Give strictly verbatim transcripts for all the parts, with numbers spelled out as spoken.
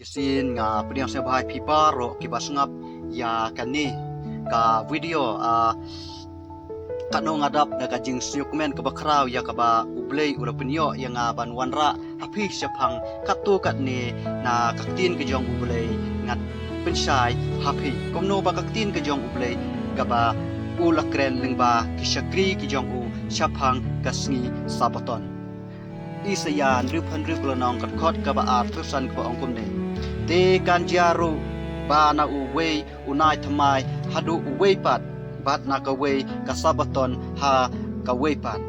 Shisien nga pdiang sngewbha ïa phi baroh kiba sngap ïa kane ka video, ah, katno nga dap da ka jingsngewkmen kaba khraw ïa kaba U Blei u la pynïoh ïa nga ban wanrah ha phi shaphang katto katne na ka ktien ka jong U Blei. Ngat pynshai ha phi kumno ba ka ktien ka jong U Blei kaba u la kren lyngba ki shakri ki jong u shaphang ka sngi Sabaton. Isaïah hynriewphew hynriew ka lynnong ka dkhot kaba arphew san kaba ong kumne: Te kan jia ruh ba na uwei u nai thymmai haduh uwei pat, bad na kawei ka Sabaton ha kawei pat,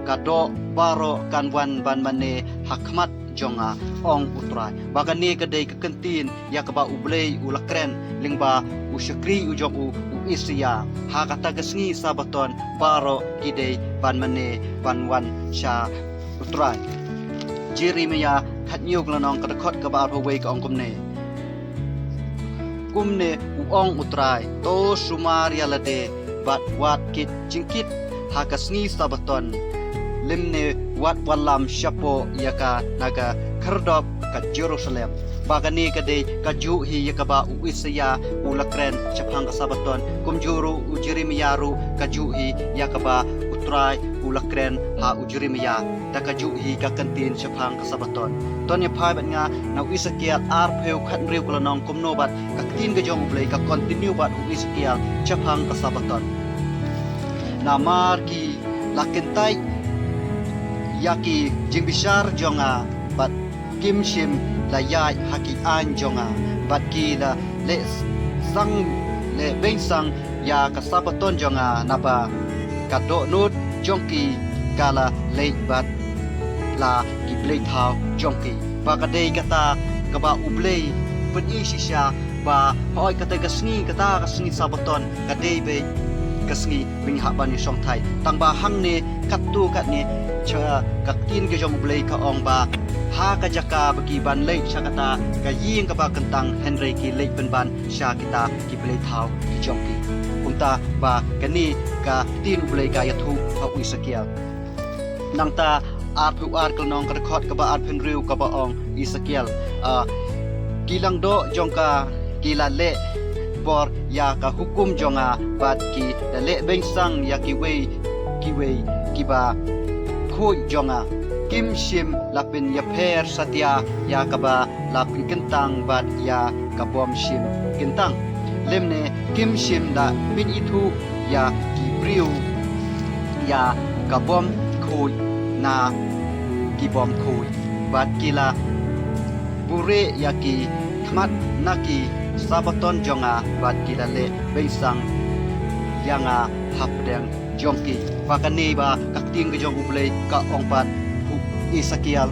ka doh baroh kan wan ban mane ha khmat jong nga, ong U Trai. Ba kane ka dei ka kyntien ïa kaba U Blei u la kren lyngba u shakri u jong u, u Isaïah. Ha kata ka sngi Sabaton baroh ki dei ban mane ban wan sha U Trai. Jeremiah khathynñiew ka lynnong ka dkhot kaba arphew wei ka ong kumne: Kumne u ong U Trai: To sumar ïa lade bad wad kit jingkit ha ka sngi Sabaton, lymne wat wallam shapoh ïa ka na ka khyrdop ka Jerusalem. Ba kane ka dei kajuh hi ïa kaba u Isaïah u la kren shaphang ka Sabaton, kumjuh ruh u Jeremiah ruh kajuh hi ïa kaba U Trai u la kren ha u Jeremiah da kajuh hi ka kyntien shaphang ka Sabaton. To ngin ïa phai bad nga na u Esekiel arphew khathynriew ka lynnong kumno bad ka ktien ka jong U Blei ka continue bad u Esekiel shaphang ka Sabaton. Namar ki la kyntait ïa ki jingbishar jong nga bad kim shym la ïaid ha ki aiñ jong nga, bad ki la leh sang, leh beiñ sang ïa ka Sabaton jong nga, naba ka dohnud jong ki ka la leit bad la ki blei thaw jong ki. Ba ka dei kata kaba U Blei pyni shisha ba hooid kata ka sngi, kata ka sngi Sabaton ka dei beit ka sngi ba ngi hap ban ïashongthait. Tangba hangne katto katne sha ka ktien ka jong U Blei ka ong ba ha ka jaka ba ki ban leit sha kata ka ïing kaba kyntang, hynrei ki leit pynban sha kita ki blei thaw ki jong ki. Kumta ba kane ka ktien U Blei ka ïathuh ha u Esekiel. Nangta arphew ar ka lynnong ka dkhot kaba arphew hynriew kaba ong Esekiel, ah, ki lyngdoh jong ka ki la leh bor ïa ka hukum jong nga, bad ki la leh beiñ sang ïa kiwei kiwei kiba khuid jong nga. Kim shym la pynïapher satia ïa kaba la pynkyntang bad ïa ka bym shym kyntang, lymne kim shym la pynithuh ïa ki briew ïa ka bym khuid na ki bym khuid, bad ki la buhrieh ïa ki khmat na ki Sabaton jong nga, bad ki la leh beiñ sang ïa nga hapdeng jong ki. Ba kane ba ka ktien ka jong U Blei ka ong pat ha u Esekiel.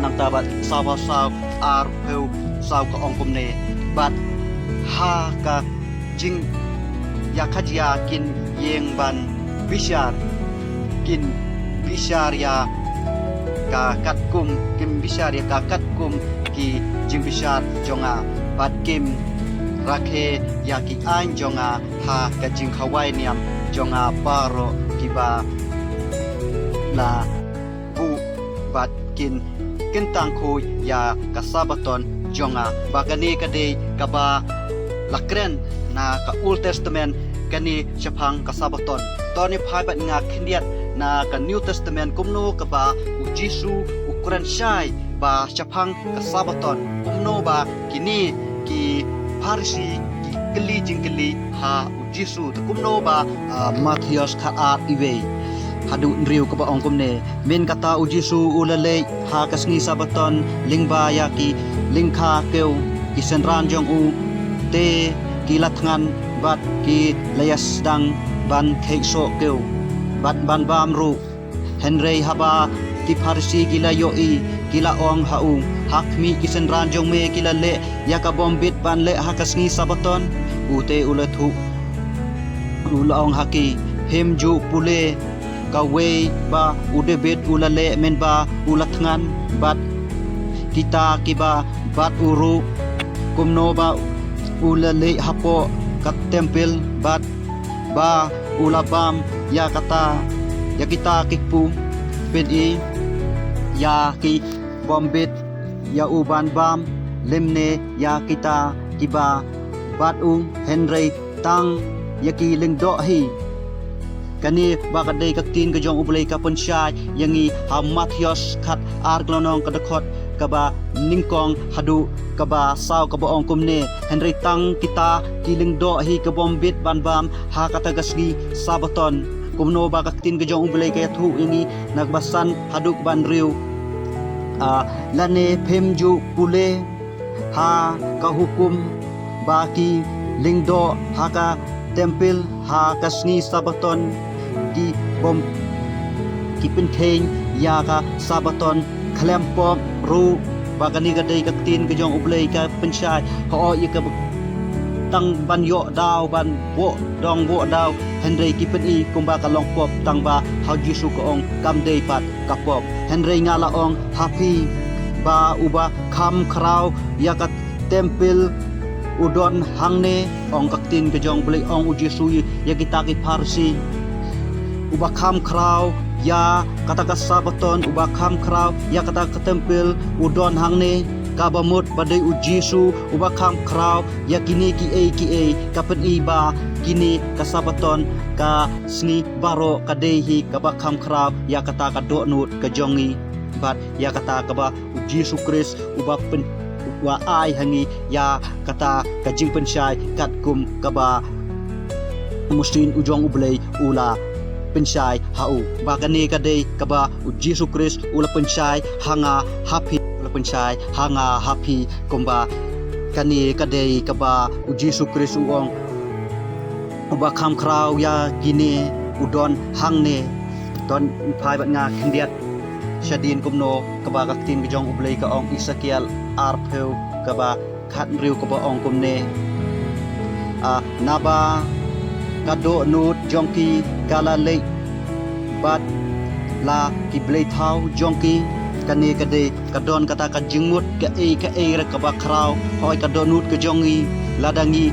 Nangta bad saw ba saw arphew saw ka ong kumne: Bad ha ka jingïakajia kin ïeng ban bishar, kin bishar ïa ka katkum, kin bishar ïa ka katkum ki jingbishar jong nga, bad kim rakhe ïa ki aiñ jong nga ha ka jingkhawai niam jong nga baroh kiba la buh, bad kin kyntang khuid ïa ka Sabaton jong nga. Ba kane ka dei kaba la kren na ka Old Testament kane shaphang ka Sabaton. To ngin ïa phai bad nga khyndiat na ka New Testament kumno kaba u Jisu u kren shai ba shaphang ka Sabaton, kumno ba kine ki Pharisi ki kylli jingkylli ha u Jisu. Te kumno ba, ah, Mathaios khatar iwei haduh hynriew kaba ong kumne: Mynta kata u Jisu u la leit ha ka sngi Sabaton lyngba ïa ki lyngkha kiew. Ki synran jong u te ki la thngan bad ki la ïasdang ban kheiñ soh kiew bad ban bam ruh. Hynrei haba ki Pharisi ki la ïohi, ki la ong ha u: Ha khmih, ki synran jong me ki la leh ïa ka bym bit ban leh ha ka sngi Sabaton. U te u la thuh, u la ong ha ki: Phim ju pule kawei ba u Dabid u la leh mynba u la thngan bad kita kiba bad u ruh, kumno ba u la leit hapoh ka templ bad ba u la bam ïa kata, ïa kita ki kpu? Pyni ïa ki bym bit ïa u ban bam lymne ïa kita kiba bat u, hynrei tang ïa ki lyngdoh hi. Kane ba ka dei ka ktien ka jong U Blei ka pynshai ïa ngi ha Mathaios khat ar, ka lynnong ka dkhot kaba nyngkong haduh kaba saw, kaba ong kumne: Hynrei tang kita ki lyngdoh hi ki bym bit ban bam ha kata ka sngi Sabbaton. Kumno ba ka ktien ka jong U Blei ka ïathuh ïa ngi na kaba san haduh kaba hynriew: A, lane phim ju pule ha ka hukum ba ki lyngdoh ha ka templ ha ka sngi Sabbaton ki bym, ki pynkheiñ ïa ka Sabbaton khlem pop ruh? Ba kane ka dei ka ktien ka jong U Blei ka pynshai, hooid, ïa kaba tang ban ïoh daw ban buh dong buh daw, hynrei ki pyni kumba ka long pop, tangba ha U Jisu ka ong kam dei pat ka pop. Hynrei nga la ong ha phi ba uba kham khraw ïa ka templ u don hangne. Ong ka ktien ka jong U Blei, ong U Jisu ïa kita ki Pharisi: Uba kham khraw ïa kata ka Sabbaton, uba kham khraw ïa kata ka templ u don hangne. Kaba mut ba dei U Jisu uba kham khraw ïa kine kiei kiei, ka pyni ba kine ka Sabbaton, ka sngi baroh, ka dei hi kaba kham khraw ïa kata ka dohnud ka jong ngi bad ïa kata kaba U Jisu Khrist uba pyn, uba ai ha ngi ïa kata ka jingpynshai katkum kaba u Mynsiem u jong U Blei u la pynshai ha u. Ba kane ka dei kaba U Jisu Khrist u la pynshai ha nga ha phi, u la pynshai ha nga ha phi. Kumba kane ka dei kaba U Jisu Khrist u ong: Uba kham khraw ïa kine u don hangne. Don phai bad nga khyndiat shadien kumno kaba ka ktien ka jong U Blei ka ong, Esekiel arphew kaba khathynriew, kaba ong kumne: A, naba ka dohnud jong ki ka la leit bad la ki blei thaw jong ki. Kane ka dei ka don kata ka jingmut kaei kaei ruh kaba khraw, hooid, ka dohnud ka jong ngi. Lada ngi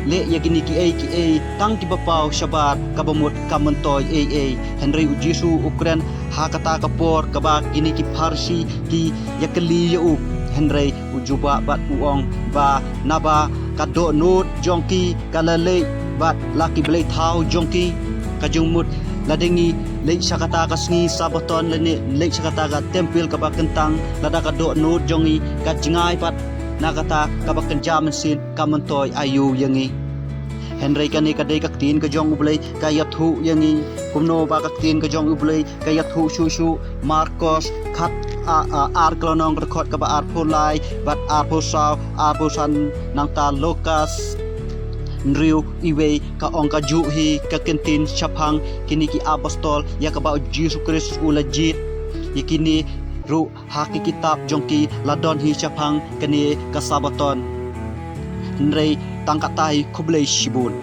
leh ïa kine kiei kiei, tang kiba paw shabar, kaba mut kam myntoi ei ei. Hynrei U Jisu u kren ha kata ka por kaba kine ki Pharisi ki ïakylli ïa u. Hynrei u jubab bad u ong ba naba ka dohnud jong ki ka la leit bad la ki blei thaw jong ki. Ka jingmut, lada ngi leit sha kata ka sngi Sabbaton lane leit sha kata ka templ kaba kyntang, lada ka dohnud jong ngi ka jngai pat na kata kaba kynja mynsiem, kam myntoi aïu ïa ngi. Hynrei kane ka dei ka ktien ka jong U Blei ka ïathuh ïa ngi. Kumno ba ka ktien ka jong U Blei ka ïathuh shuh shuh? Markos khat, a, a, ar, ka lynnong ka dkhot kaba arphew lai bad arphew saw, arphew san, nangta Lukas hynriew, iwei, ka ong kajuh hi ka ktien shaphang kine ki apostol ïa kaba U Jisu Khrist u la jied. Ïa kine ruh ha ki kitab jong ki la don hi shaphang kane ka Sabbaton. Hynrei tang katei, khublei shibun.